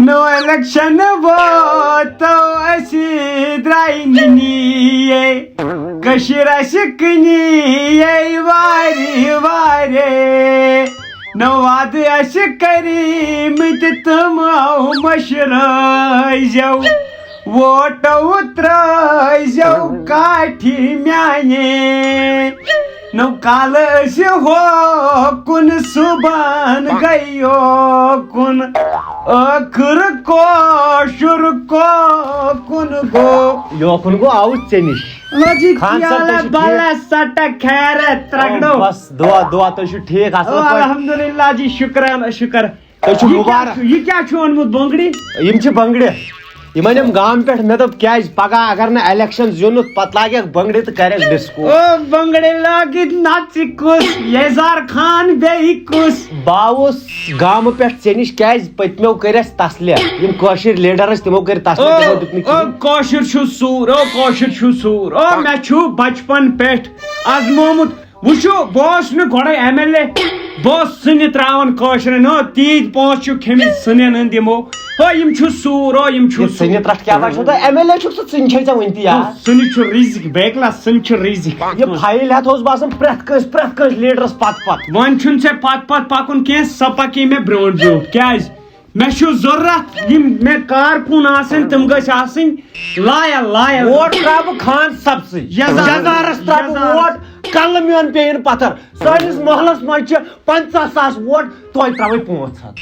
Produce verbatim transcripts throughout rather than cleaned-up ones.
نو election ووتو اسی، درٛاے نِنی یے۔ کٔشیٖر آسہِ کٕنی یے وارِ وارِ۔ نو وعدٕ آسہِ کٔرمٕتۍ تِمو مٔشرٲیزیو۔ ووٹو ترٲیزیو کاٹھِ میانہِ۔ نو کالہٕ أسۍ ہوکُن، صُبحن گٔے یوکُن۔ ٲخٕر کٲشُر کوکُن گوٚو۔ یوکُن گوٚو آوُس ژےٚ نِش۔ لجی خان صٲب، پیالہ تُہۍ چھِو ٹھیٖک؟ بلہ سٹہ خیرت ترگڑو۔ بس دعا، دعا، تُہۍ چھِو ٹھیٖک، اصل او، پٲٹھۍ؟ الحمدللہ جی، شُکران، شُکر۔ تُہۍ چھِو یہِ کیٛاہ مُبارک۔ چھُ، یہِ کیٛاہ چھُ اوٚنمُت بۄنٛگڑِ؟ یِم چھِ بۄنٛگڑِ۔ یِمن یِم گامہٕ پٮ۪ٹھ، مےٚ دوٚپ، کیٛازِ پگاہ اگر نہٕ الیکشن زیوٗنُتھ، پتہٕ لاگٮ۪کھ بۄنٛگڑِ تہٕ کرٮ۪کھ ڈسکو۔ او بۄنٛگڑِ لٲگِتھ نژِ کُس، یزار خان بیٚیہِ کُس؟ بہٕ آوُس گامہٕ پٮ۪ٹھ ژےٚ نِش، کیٛازِ پٔتمیو کٔرۍ اَسہِ تسلہِ۔ یِم کٲشِرۍ لیڈر ٲسۍ، تِمو کٔرۍ تسلہِ، او، تِمو دیُت نہٕ او کِہیٖنۍ۔ کٲشُر چھُ سوٗر، او کٲشُر چھُ سوٗر، او مےٚ چھُ بچپن پٮ۪ٹھ ازمومُت۔ وٕچھِو، بہٕ اوسُس نہٕ گۄڈَے ایم ایل اے، بہٕ اوسُس ژٕنہِ ترٛاوان کٲشرٮ۪ن، ہو، تیٖتۍ پونٛسہٕ چھِو کھیٚمٕتۍ ژٕنٮ۪ن ہٕنٛدۍ یِمو، ہو، یِم چھِو سوٗر، ہو، یِم چھِو یہِ ژٕنہِ ترٛٹھ کیٛاہ باسیو تۄہہِ؟ ایم ایل اے چھُکھ ژٕ، ژٕنہِ چھے ژےٚ وٕنہِ تہِ یاد۔ ژٕنہِ چھُ رِزِق، بیکلا، ژٕنہِ چھُ رِزِق۔ یہِ فایِل ہٮ۪تھ اوس باسان پرٛٮ۪تھ کٲنٛسہِ، پرٛٮ۪تھ کٲنٛسہِ لیٖڈرَس پَتہٕ پَتہٕ۔ وۄنۍ چھُنہٕ ژےٚ پَتہٕ پَتہٕ پَکُن کینٛہہ، سۄ پَکے مےٚ برٛونٛٹھ برٛونٛٹھ۔ کیٛازِ؟ مےٚ چھُ ضروٗرت یِم مےٚ کارکُن آسن، تِم گٔژھۍ آسٕنۍ لایل، لایل۔ ووٹ ترٛاوٕ بہٕ خان صٲبسٕے۔ یزار۔ یزارس ترٛاوٕ بہٕ یزارس۔ ووٹ، کلہٕ میون پیٚیِن پتھر۔ سٲنِس محلس منٛز چھِ پنٛژاہ ساس ووٹ، توتہِ ترٛاوَے پانٛژھ ہتھ۔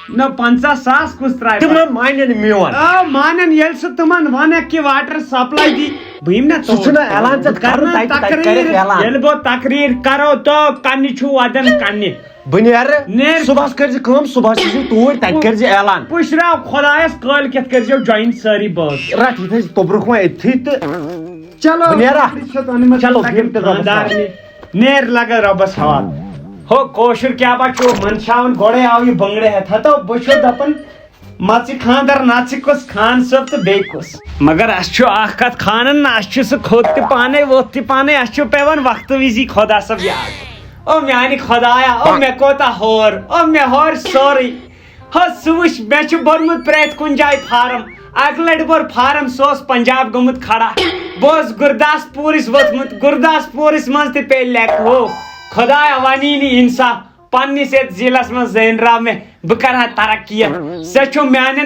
نہ، پنٛژاہ ساس کُس ترٛاوِ؟ تِم نہ مانن میون۔ آ، مانن، ییٚلہِ سُہ تِمن ونکھ کہِ واٹر سپلاے دی، بہٕ یِمہٕ نہ سُہ توٗرۍ۔ چھُنہٕ اعلان ژےٚ بہٕ کرُن، کرٕ تَتہِ، تَتہِ کَرِ تقریر، اعلان۔ ییٚلہِ بہٕ تقریر کرو، تو کنہِ چھُو ودان کنہِ۔ بہٕ نیرٕ۔ نیر۔ صُبحس کٔرزِ کٲم، صُبحس ییٖزِ توٗرۍ، تَتہِ کٔرزِ اعلان۔ پُشراو خۄدایس، کٲلۍ کٮ۪تھ کٔرزیو join سٲری بٲژ۔ رَٹ، یہِ تھٲیزِ توٚبرُک وۄنۍ أتھی تہٕ چلو، بہٕ نیرا۔ بہٕ چھُس أنمٕژ چلو، بِہِو تیٚلہِ رۄبَس خانٛدارنہِ۔ حوالہٕ۔ نیر لگا رۄبَس حوالہٕ۔ ہو، کٲشُر کیٛاہ با چھُ منٛدچھاوان؟ گۄڈَے آو یہِ بٔنٛگرِ ہٮ۪تھ۔ ہتو، بہٕ چھُس دَپان، مَژِ خانٛدر نَژِ کُس، خان صٲب تہٕ بیٚیہِ کُس؟ مگر اَسہِ چھُ اَکھ کَتھ خانَن، نہ اَسہِ چھُ سُہ کھوٚت تہِ پانَے، ووٚتھ تہِ پانَے، اَسہِ چھُ پٮ۪وان وقتہٕ وِزی خۄدا صٲب یاد۔ او میٛانہِ خۄدایا، او مےٚ کوتاہ ہور، او مےٚ ہور سورُے۔ ہا، سُہ وٕچھ، مےٚ چھُ بوٚرمُت پرٛٮ۪تھ کُنہِ جایہِ فارم۔ اَکہِ لَٹہِ بوٚر فارم، سُہ اوس پنجاب گوٚمُت کھڑا۔ بہٕ اوسُس گُرداسپوٗرِس ووٚتھمُت، گُرداسپوٗرِس منٛز تہِ پیٚیہِ لیکہٕ ہو۔ خۄدایا، وَنی نہٕ اِنصاف۔ پننِس یتھ ضلعس منٛز زینراو مےٚ، بہٕ کرٕ ہا ترقی یتھ۔ ژےٚ چھُ میانٮ۪ن،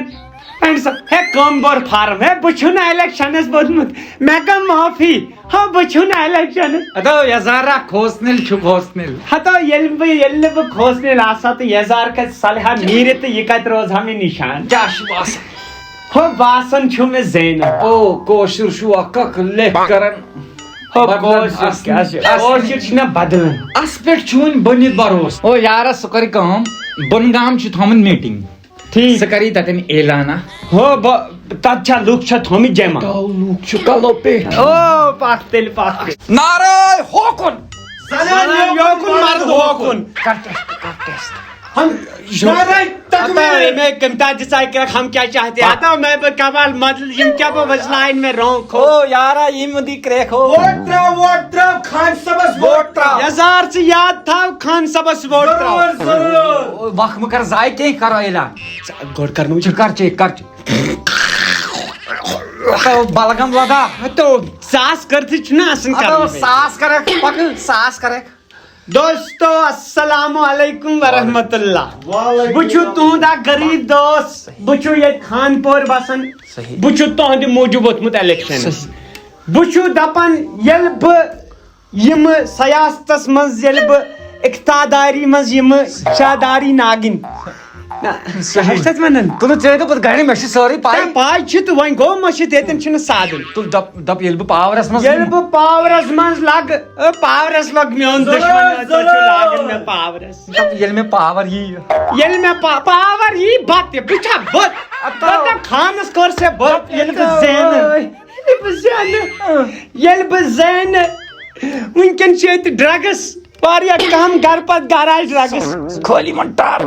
أمۍ سا، ہے، کم بوٚر فارم، ہے، بہٕ چھُس نہٕ الیکشنس ووٚتھمُت، مےٚ کم معافی، ہا، بہٕ چھُس نہٕ الیکشنس۔ ہتو یزارا کھوژنِل چھُ کھوژنِل۔ ہتو ییٚلہِ بہٕ، ییٚلہِ نہٕ بہٕ کھوژنِل آسہٕ ہا تہٕ یزار کتہِ صالحہ نیرِ تہٕ یہِ کتہِ روزٕ ہا مےٚ نِشان؟ کیٛاہ چھُ باسان؟ ہو، باسان چھُ مےٚ زینب۔ او، کٲشُر چھُ اکھ اکھ لیکھ کران۔ ہو، بدلن کٲشُر اصلی، کیٛاہ چھُ؟ اصلی۔ کٲشُر چھُ مےٚ بدلان۔ اَس پٮ۪ٹھ چھُ وۄنۍ بٔنِتھ بروسہٕ۔ او یارا، سُہ کَرِ کٲم، بۄنہٕ گام چھُ تھومُت میٖٹِنٛگ۔ ٹھیٖک۔ سُہ کَرِ تَتٮ۪ن اعلانہ۔ ہو، بہٕ، تَتھ چھا لُکھ چھا تھومٕتۍ جمع؟ تو لُکھ چھُ کَلو پٮ۪ٹھ۔ او، پَکھ تیٚلہِ، پَکھ تیٚلہِ۔ نعرہ ہوکُن۔ زنان یوکُن، مرد ہوکُن۔ کَر ٹٮ۪سٹ، کَر ٹٮ۪سٹ۔ ہم نعرہ تکبیر۔ ہتا، میں کمتا جسا کیا، ہم کیا چاہتے ہیں؟ ہتا، میں بہ کمال مدل، یم کیا بہ وز لائن میں رونگ کھو۔ او یارا، یم دی کریک ہو۔ ووٹ تراو، ووٹ تراو، خان صبس ووٹ تراو۔ یزار سے یاد تھا، خان صبس ووٹ تراو۔ ضرور، ضرور۔ او، وقت مہ کر ضائع، کینٛہہ کرو اعلان۔ گۄڈٕ کرنو چھ کر چیک، کر چیک۔ ہتا، بلغم لدا۔ تو ساس کرتھی چھُنہ آسان ہتا، کرُن۔ ساس کرکھ، پکہٕ، ساس کرکھ۔ دوستو، السلام علیکم ورحمۃ اللہ۔ وعلیکم بہٕ چھُس السلام۔ تُہُنٛد اکھ غریٖب دوست، بہٕ چھُس ییٚتہِ خان پور بسان۔ صحیح۔ بہٕ چھُس تُہنٛدِ موٗجوٗب ووٚتھمُت الیکشنس۔ صحیح۔ بہٕ چھُس دپان، ییٚلہِ بہٕ یِمہٕ سیاستس منٛز، ییٚلہِ بہٕ اقتداری منٛز یِمہٕ شاداری ناگِنۍ۔ نہ، صحیح۔ کیٛاہ چھِ تَتھ وَنان؟ تُلہٕ ژےٚ دوٚپُتھ گرِ، مےٚ چھِ سٲرٕے پَے۔ نہ، پَے چھِ تہٕ وۄنۍ گوٚو ما چھِ، ییٚتٮ۪ن چھِنہٕ سادٕنۍ۔ تُل دَپ، دَپ، ییٚلہِ بہٕ پاورَس منٛز ییٚلہِ یِمہٕ۔ بہٕ پاورَس منٛز لَگہٕ، اے، پاورَس لَگ میون ضروٗر، دُشمَن، ژٕ چھُ ضروٗر۔ لاگان مےٚ پاورَس۔ دَپ، ییٚلہِ مےٚ پاور یِیہِ۔ ییٚلہِ مےٚ پا-، پاور یی، بہٕ تہِ، بہٕ چھا بہٕ؟ اَتھ بہٕ کیٛاہ خانَس کٔر ژےٚ بہٕ؟ ییٚلہِ بہٕ زینہٕ۔ ییٚلہِ بہٕ زینہٕ۔ ییٚلہِ بہٕ زینہٕ۔ وٕنکٮ۪ن چھِ ییٚتہِ ڈرگس۔ واریاہ کم، گرٕ پتہٕ گرٕ آسہِ ڈرگس۔ خٲلی وۄنۍ ٹر۔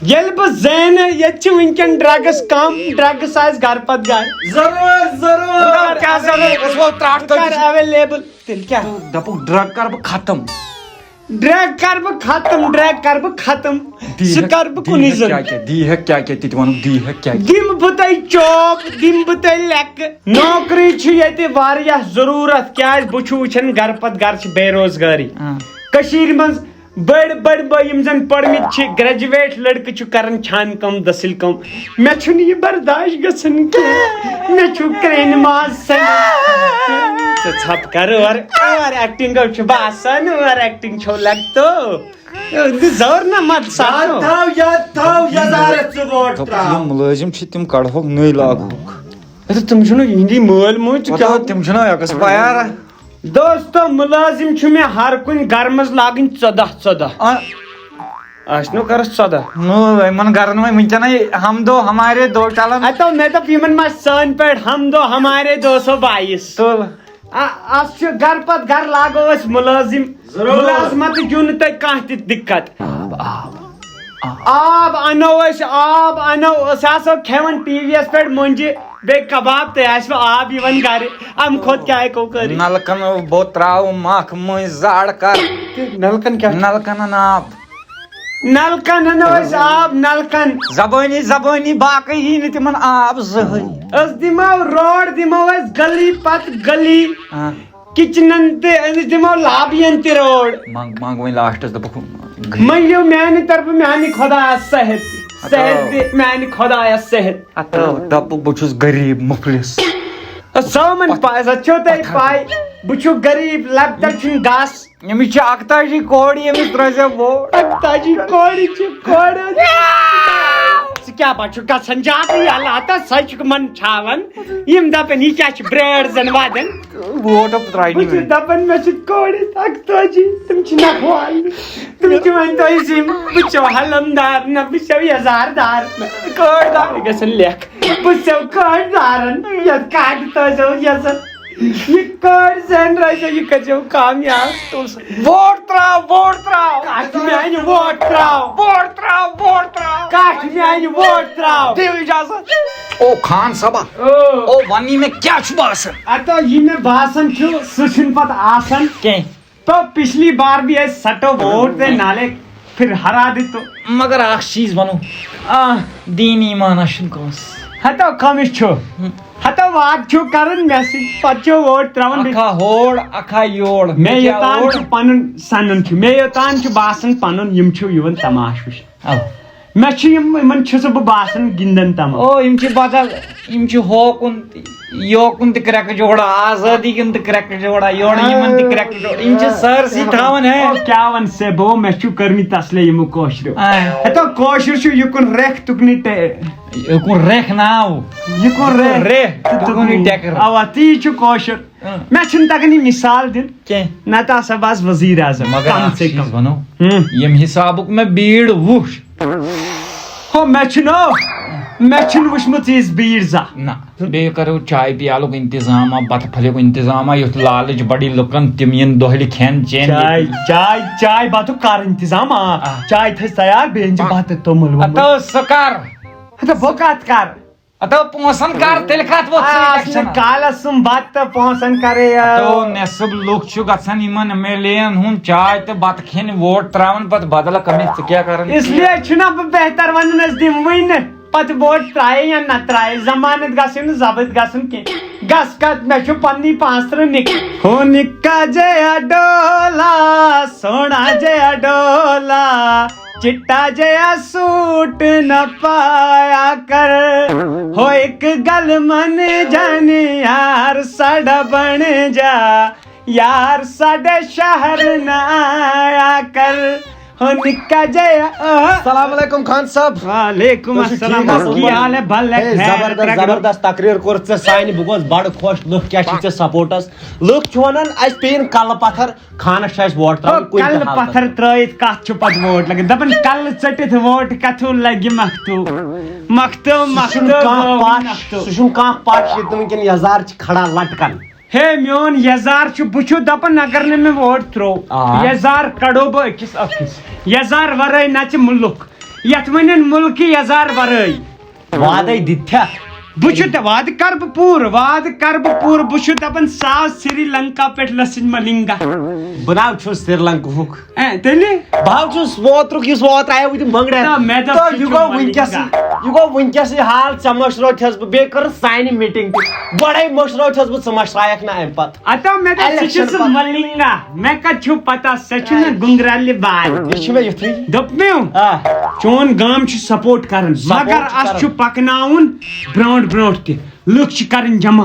ییٚلہِ بہٕ زینہٕ، ییٚتہِ چھِ وٕنکٮ۪ن ڈرگس کم، ڈرگس آسہِ گرٕ پتہٕ گرٕ۔ ضروٗر، ضروٗر۔ کیٛاہ ضروٗر؟ أسۍ وَنو ترٛٹھ بہٕ کَرٕ تٔمِس۔ ایویلیبل۔ تیٚلہِ کیٛاہ؟ تہٕ دَپُکھ ڈرگ کَرٕ بہٕ ختم۔ ڈرگ کر بہٕ ختم، ڈرگ کر بہٕ ختم۔ سُہ کر بہٕ کُنُے زوٚن۔ دی ہیٚکھ کیٛاہ کیٛاہ، تہِ تہِ وَنُکھ، دی ہیٚکھ کیٛاہ کیٛاہ۔ دِمہٕ بہٕ تۄہہِ چوب، دِمہٕ بہٕ تۄہہِ لیٚکہٕ۔ نوکری چھِ ییٚتہِ واریاہ ضروٗرت، کیٛازِ بہٕ چھُ وٕچھان گرٕ پتہٕ گرٕ چھِ بے روزگٲری۔ آ۔ کٔشیٖرِ منٛز بٔڑۍ بٔڑۍ بٲے یِم زن پٔرمٕتۍ چھِ، گریجویٹ لڑکہٕ چھُ کران چھانہٕ کٲم، دٔسِل کٲم۔ مےٚ چھُنہٕ یہِ برداشت گژھان کینٛہہ۔ مےٚ چھُ کرٛیٚہنہِ ماز سَنان۔ ژٕ ژھۄپہٕ کر، اوور، اوور ایکٹنگ چھُ باسان، اوور ایکٹنگ چھو لگتو۔ زور نہ مت ساتو۔ یاد تھاو، یاد تھاو، یزارس ژٕ ووٹ دوٚپُکھ، ترٛاو۔ یِم مُلٲزِم چھِ، تِم کڑہوکھ نٔے لاگہوکھ۔ اچھا، تِم چھِنہٕ یِہِنٛدی مٲلۍ موج، ژٕ کیٛاہ پتہٕ تِم چھِنہٕ ایکسپایر۔ دوستو، مُلٲزِم چھُ مےٚ ہر کُنہِ گرٕ منٛز لاگٕنۍ ژۄداہ ژۄداہ۔ آ۔ آسہِ نہٕ گرس ژۄداہ۔ نو، یِمن گرن وۄنۍ وٕنکیٚنَے ہم دو ہمارے دو چلان۔ اتو مےٚ دوٚپ، یِمن ما سٲنۍ پٲٹھۍ ہم دو ہمارے دو سو بایِس۔ تُل۔ آ، اس چھُ گرٕ پتہٕ گرٕ لاگو أسۍ مُلٲزِم۔ ضروٗر۔ مُلٲزمتٕچ چھُنہٕ تۄہہِ کانٛہہ تہِ دِقت۔ آب، آب۔ آب انو أسۍ، آب انو، أسۍ آسو کھٮ۪وان ٹی وی یس پٮ۪ٹھ مۄنجہِ، بیٚیہِ کباب، تۄہہِ آسِوٕ آب یِوان گرِ، امہِ کھۄتہٕ کیٛاہ ہٮ۪کو کٔرِتھ؟ نلکن بہٕ ترٛاوٕ مکھ مٔنٛزۍ زاڑ کر۔ تہِ نلکن کیٛاہ چھُ؟ نلکن انہٕ آب۔ نلکن انو أسۍ آب، نلکن۔ زبٲنی، زبٲنی، باقٕے یی نہٕ تِمن آب زٕہٕے۔ أسۍ دِمو روڈ، دِمو أسۍ گلی پتہٕ گلی۔ آ۔ کچنن تہِ، أمِس دِمو لابین تہِ روڈ۔ منٛگ، منٛگ وۄنۍ لاسٹس، دوٚپُکھ، مٔنٛگِو میانہِ طرفہٕ میانہِ خۄدایس صحت۔ صحت دِ میانہِ خۄدایس صحت۔ اتو، دوٚپُکھ، بہٕ چھُس غریٖب مُفلِس۔ سٲمن پزت چھو تۄہہِ پاے، بہٕ چھُس غریٖب، لۄکٹٮ۪ن چھُنہٕ گس۔ أمِس چھِ اکتٲجی کورِ، أمِس ترٲیزیو ووٹ۔ اکتٲجی کورِ چھِ کورِ۔ ژٕ کیٛاہ پتہٕ چھُکھ گژھان زیادٕ یلہٕ؟ ہتا سۄ چھُکھ من چھاوان۔ یِم دپن، یہِ کیٛاہ چھُ برٲر زن ودان؟ ووٹ ترٛاونہِ بہٕ چھُس وۄنۍ۔ دپان، مےٚ چھِ کورِ اکتٲجی، تِم چھِ نکھوالہِ۔ تِم چھِ وۄنۍ تۄہہِ زِم، بہٕ چھُسو حلمدار نہ، بہٕ چھُسو یزار دار نہ۔ کٲڑۍ دار گژھن لیکھ۔ بہٕ چھُسو کٲڑۍ دارن، یتھ کاٹہِ تٲجو یزن۔ یہِ کٲڑۍ زن رٲیزیو، یہِ کٔرزیو کامیاب۔ ووٹ ترٛاو، ووٹ ترٛاو۔ کاٹہِ میانہِ ووٹ ترٛاو۔ ووٹ ترٛاو، ووٹ ترٛاو۔ کاٹہِ میانہِ ووٹ ترٛاو۔ دِیِو اجازت۔ او خان صٲبا، او۔ او ونی مےٚ کیٛاہ چھُ باسان؟ اتو یہِ مےٚ باسان چھُ، سُہ چھُنہٕ پتہٕ آسان۔ کینٛہہ۔ تو پچھلی بار بھی ایسے سٹو ووٹ دے نالے پھر ہرا دے تو۔ مگر اکھ چیٖز ونو، آ۔ دین ایمانس چھُنہٕ کٲنٛسہِ۔ ہتو کٔمِس چھُ؟ ہتو وعدٕ چھُ کران مےٚ سۭتۍ، پتہٕ چھُ ووٹ ترٛاوان بیٚیہِ۔ اکھا ہور، اکھا یور۔ مےٚ کیٛاہ یوٚتام اور؟ چھُ پنُن سنُن چھُ، مےٚ یوٚتام چھُ باسان پنُن یِم چھِ یِوان تماش وٕچھنہِ۔ اَوا۔ مےٚ چھِ یِم، یِمن چھُس بہٕ باسان گِنٛدان تمام۔ او، یِم چھِ بدل، یِم چھِ ہوکُن تہِ، یوکُن تہِ کرٛٮ۪کہٕ جوڑا، آزٲدی کُن تہِ کرٛٮ۪کہٕ جوڑا، یورٕ یِمن تہِ کرٛٮ۪کہٕ جوڑا۔ یِم چھِ سٲرسٕے تھاوان ہے۔ او، کیٛاہ وَن سے بہٕ، مےٚ چھُ کٔرمٕتۍ تسلے یِمو کٲشریو۔ آ۔ ہتو کٲشُر چھُ یہِ کُن ریکھ تُکنٕے ٹے-، یہِ کُن ریکھ ناو۔ یہِ کُن یہِ کُن ریکھ ریکھ تہٕ تُکنٕے تُکنٕے ٹیکر۔ اَوا، تی چھُ کٲشُر۔ اۭں۔ مےٚ چھُنہٕ تَگان یہِ مِثال دیُن۔ کینٛہہ۔ نَتہٕ آسہٕ ہا بہٕ آز وزیٖر اعظم، مگر کم اکھ سے چیٖز کم۔ وَنو، ہُم۔ ییٚمہِ حسابُک مےٚ بیٖڑ وُچھ۔ ہو، مےٚ چھُنہٕ، مےٚ چھُنہٕ وٕچھمٕژ یِژھ بیٖڑ زانٛہہ۔ نہ، بیٚیہِ کَرو چاے پیالُک اِنتظاما، بَتہٕ پھٔلیُک اِنتظاما، یُتھ لالٕچ بَڑِ لُکَن، تِم یِن دۄہلہِ کھٮ۪ن چٮ۪ن چاے، ییٚتہِ۔ چاے، چاے بَتُک کَر اِنتظام، آ، آ۔ چاے تھٲیِو تیار، بیٚیہِ أنۍ زِ آ۔ بَتہٕ توٚمُل ووٚمُل۔ ہَتہٕ حظ سُہ کَر؟ ہَتہٕ بہٕ کَتھ کَرٕ؟ ہتو پونٛسن کر تیٚلہِ کتھ ووٚتھ ژٕ آ، election؟ کالس سُم بتہٕ تہٕ پونٛسن کرے یاد۔ ہتو نٮ۪صٕب لُکھ چھِ گژھان یِمن ایم ایل اے ین ہُنٛد چاے تہٕ بتہٕ کھیٚنۍ، ووٹ تراوان پتہٕ بدلہٕ کمِچ، ژٕ کیٛاہ کران؟ اس لیے چھُنہ بہٕ بہتر ونان أسۍ دِموٕے نہٕ، پتہٕ ووٹ ترایے یا نہ ترایے، ضمانت گژھِ نہٕ ضبط گژھُن کینٛہہ۔ گژھ کتھ، مےٚ چھُ پننی پانٛژھ ترٕٛہ نِکۍ۔ ہو نِکا جیا ڈولا، سونا جیا ڈولا، چٹا جیا سوٹ نہ پایا کر، ہو ایک گل من جانی یار ساڈا بن جا، یار ساڈے شہر نہ آیا کر، ہو نکا جیا۔ السلام علیکم خان صاحب۔ وعلیکم السلام۔ تُہۍ چھِو ٹھیٖک اصل پٲٹھۍ؟ کیٛاہ حال ہے؟ بھل ہے، ہے، خیر زبردست، ترقی۔ زبردست تقریر کوٚر ژےٚ سانہِ، بہٕ گوس بڑٕ خۄش، لُکھ کیٛاہ چھِ ژےٚ سپورٹس، لُکھ چھِ ونان اسہِ پیٚیِن کلہٕ پتھر خانس چھُ اَسہِ ووٹ ترٛاوُن کُنہِ تہِ کلہٕ حالتس پتھر منٛز۔ ترٲیِتھ کتھ چھُ پتہٕ ووٹ لگان؟ دپان کلہٕ ژٔٹِتھ ووٹ کتھو لگہِ مختو۔ مختو، سُہ چھُنہٕ مختو، کانٛہہ گوٚو پش، مختو۔ سُہ چھُنہٕ کانٛہہ پش ییٚتہِ نہٕ وٕنکیٚن یزار چھِ کھڑا لٹکن۔ ہے میون یزار چھُ، بہٕ چھُ دپان اگر نہٕ مےٚ ووٹ ترٛوو، آ۔ یزار کڑو بہٕ أکِس أکِس۔ یزار ورٲے نژِ مُلک، یتھ ونن مُلکہِ یزار ورٲے۔ وعدے دِتھ چھا؟ بہٕ چھُ تہ وعدٕ کر بہٕ پوٗرٕ، وعدٕ کر بہٕ پوٗرٕ۔ بہٕ چھُ دپان ساس سری لنکا پٮ۪ٹھ لٔسِتھ ملنگا۔ بہٕ نہ حظ چھُس سری لنکہُک۔ اے، تیٚلہِ؟ بہٕ حظ چھُس اوترُک یُس اوترٕ آیو بہٕ دِمہٕ بنگڑے۔ تہ مےٚ دوٚپ تہٕ ژٕ یہِ چھُکھ گوٚو ملنگا۔ وٕنکیٚسٕے، یہِ گوٚو وٕنکیٚسٕے حال، ژےٚ مٔشرٲوتھس بہٕ، بیٚیہِ کٔرٕتھ سانہِ میٖٹِنٛگ تہِ۔ گۄڈے مٔشرٲوتھس بہٕ، ژٕ مٔشرایکھ نہٕ امہِ پتہٕ۔ اتو مےٚ دوٚپ ژٕ چھُ Election سُہ پتہٕ۔ ملنگا، مےٚ کتہِ چھُو پتہ، سۄ چھُنہ گُنگرالہِ بال۔ یہِ چھُ مےٚ یُتھُے۔ دوٚپ مےٚ، آ۔ چون گام چھُ سپورٹ کران، Support مگر چھُ اَسہِ کران۔ چھُ پکناوُن برونٛٹھ برونٛٹھ تہِ۔ لُکھ چھِ کرٕنۍ جمع۔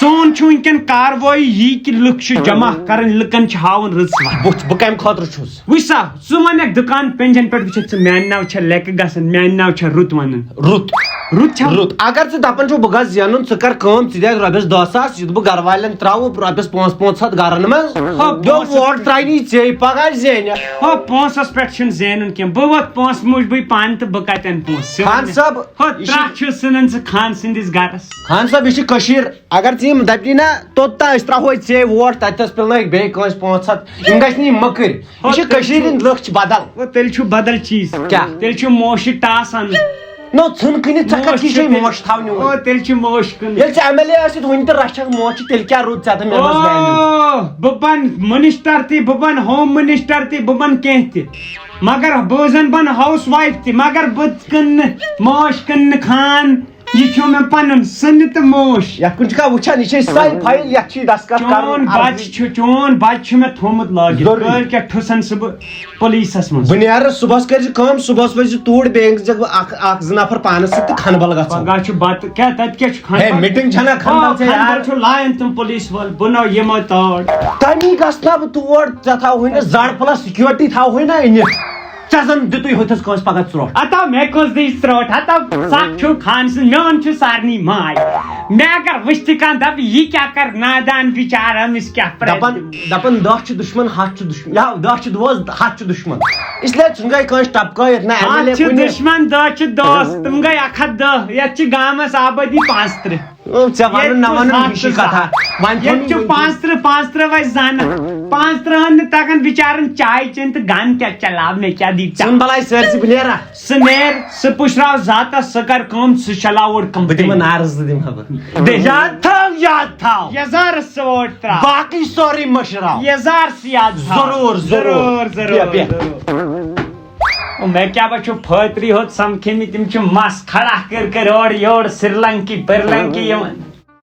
سون چھُ وٕنکیٚن کاروٲیی یی کہِ لُکھ چھِ جمع کرٕنۍ، لُکن چھِ ہاوُن رٕژ وَتھ۔ بہٕ بہٕ کمہِ خٲطرٕ چھُس؟ وٕچھ سا، ژٕ وَنکھ دُکان پینجن پٮ۪ٹھ وٕچھکھ ژٕ، میانہِ ناوٕ چھےٚ لیکہٕ گژھان، میانہِ ناوٕ چھےٚ رُت وَنان۔ رُت۔ رُت چھا؟ رُت۔ اگر ژٕ دپان چھُکھ بہٕ گژھٕ زینُن، ژٕ کر کٲم، ژٕ دِ اَسہِ رۄپیس دہ ساس، یُتھ بہٕ گرٕ والٮ۪ن تراوٕ رۄپیس پانٛژھ پانٛژھ ہتھ گرن منٛز۔ ہا، دوٚپ پانٛژھ ووٹ ترٛاینی ژے پگاہ زینہِ۔ ہو، پونٛسس پٮ۪ٹھ چھُنہٕ زینُن کینٛہہ، بہٕ ووت پونٛسہٕ موٗجبٕے پانہٕ تہٕ بہٕ کتٮ۪ن پونٛسہٕ؟ خان صٲب، ہو، یہِ چھِ ترٛٹھ چھُ سٕنان ژٕ خان سٕنٛدِس گرس۔ خان صٲب، یہِ چھِ کٔشیٖر۔ اگر ژٕ یِم دَپنی نا، توٚتام أسۍ ترٛاوہوے ژے ووٹ، تَتہِ تھَس پِلنٲیِکھ بیٚیہِ کٲنٛسہِ پانٛژھ ہَتھ۔ یِم گژھِ نہٕ یِم مٔکٕرۍ۔ یہِ چھِ کٔشیٖرِ ہِنٛدۍ لُکھ چھِ بدل۔ گوٚو، تیٚلہِ چھُ بدل چیٖز۔ کیٛاہ؟ تیٚلہِ چھُ موشہِ ٹاس اَنُن۔ نو، ژھٕن کٕنِتھ، ژےٚ کَتھ موش یہِ چھُ چھے تیٚلہِ، موش تھاونہِ او، وۄنۍ؟ تیٚلہِ چھُ موش کٕنُن۔ ییٚلہِ ژےٚ ایم ایل اے ٲسِتھ وٕنہِ تہِ رَچھَکھ موشہِ، تیٚلہِ کیٛاہ روٗد ژےٚ تہٕ مےٚ منٛز value؟ او، بہٕ بَنہٕ منسٹر تہِ، بہٕ بَنہٕ ہوم منسٹر تہِ، بہٕ بَنہٕ کینٛہہ تہِ۔ مگر بہٕ زَن بَنہٕ ہاوُس وایِف تہِ، مگر بہٕ کٕنہٕ نہٕ موش، کٕنہٕ نہٕ خان۔ یہِ چھُ مےٚ پَنُن سٕنہٕ تہٕ موش۔ یَتھ کُن چھُکھا وٕچھان، یہِ چھے سۄے فایِل، یَتھ چھُے دستخط کَرُن۔ چون بچہِ چھُ، چون بچہِ چھُ مےٚ تھوٚومُت لٲگِتھ۔ ضروٗری۔ کٲلۍ کٮ۪تھ ٹھُسن سُہ بہٕ پُلیٖسَس منٛز۔ بہٕ نیرٕ صُبحَس، کٔرۍ زِ کٲم، صُبحَس وٲتۍ زِ توٗرۍ، بیٚیہِ أنۍ زِ بہٕ اَکھ، اَکھ زٕ نفر پانَس سۭتۍ تہٕ کھنبل گژھو۔ پگاہ چھُ بَتہٕ، کیٛاہ تَتہِ کیٛاہ چھُ کھنٛڈ؟ ہے، meeting چھَنا کھنٛڈ آ، بل ژےٚ یاد؟ کھنٛڈ بل چھُ لایان تِم پُلیٖس وٲلۍ، بہٕ نہ یِمو تور۔ تَمی گژھٕ نا بہٕ تور، ژےٚ تھاوہوے نہٕ زَڈ پٕلَس security تھاوہوے نہ أنِتھ۔ ژےٚ زَن دیُتُے ہُتھَس کٲنٛسہِ پَگاہ ژرٛوٹھ۔ ہتا مےٚ کۄس دِج ژرٛوٹھ؟ ہتا سَکھ چھُ خان سٕنٛز، میون چھُ سارنٕے ماے۔ مےٚ اگر وٕچھِ تہِ کانٛہہ دَپہِ، یہِ کیٛاہ کَرِ نادان بِچارٕ، أمِس کیٛاہ پرٛٮ۪تھ دَپان، دَپان دَہ چھِ دُشمَن، ہَتھ چھِ دُشمَن، یا دَہ چھِ دوس، ہَتھ چھِ دُشمَن۔ اس لیے ژھٕنگے کٲنٛسہِ ٹپکٲیِتھ، نہ ایم ایل اے ہَتھ چھِ کُنہِ۔ دُشمَن، دَہ چھِ دوست، تِم گٔے اَکھ ہَتھ دَہ، یَتھ چھِ گامَس آبٲدی پانٛژھ تٕرٛہ۔ او، ژےٚ وَنُن نہ ییٚتہِ وَنُن چھُ ہِشی ہَتھ تہٕ کَتھا۔ زٕ۔ وۄنۍ تھوٚو ییٚتہِ نہٕ چھُ وٕنہِ۔ پانٛژھ تٕرٛہ، پانٛژھ تٕرٛہ وَسہِ زَنہٕ۔ پانٛژھ تٕرٛہَن نہٕ تَگان بِچارَن چاے چیٚنۍ تہٕ گَن کیٛاہ چلاو، مےٚ کیٛاہ دی ژےٚ؟ ژھٕن بَلاے سٲرسٕے، بہٕ نیرا۔ سُہ نیر، سُہ پُشراو ذاتَس، سُہ کَر کٲم، سُہ چلاو اوٚڑ کَم۔ بہٕ دِمہٕ نارٕ زٕ دِمہٕ ہا بہٕ۔ دِ۔ یاد تھاو، یاد تھاو۔ یَزارَس سُہ ووٹ ترٛاو۔ باقٕے سورُے مٔشراو۔ یَزارَس یاد تھاو۔ ضروٗر، ضروٗر۔ ضروٗر، ضروٗر، بیٚہہ، بیٚہہ۔ ضروٗر۔ او، مےٚ کیٛاہ بہٕ چھُ پھٲتری ہوت سَمکھیمٕتۍ، تِم چھِ مَس کھڑا کٔرۍ کٔرۍ اورٕ یورٕ سِرلنٛکی پِرلنٛکی یِوان۔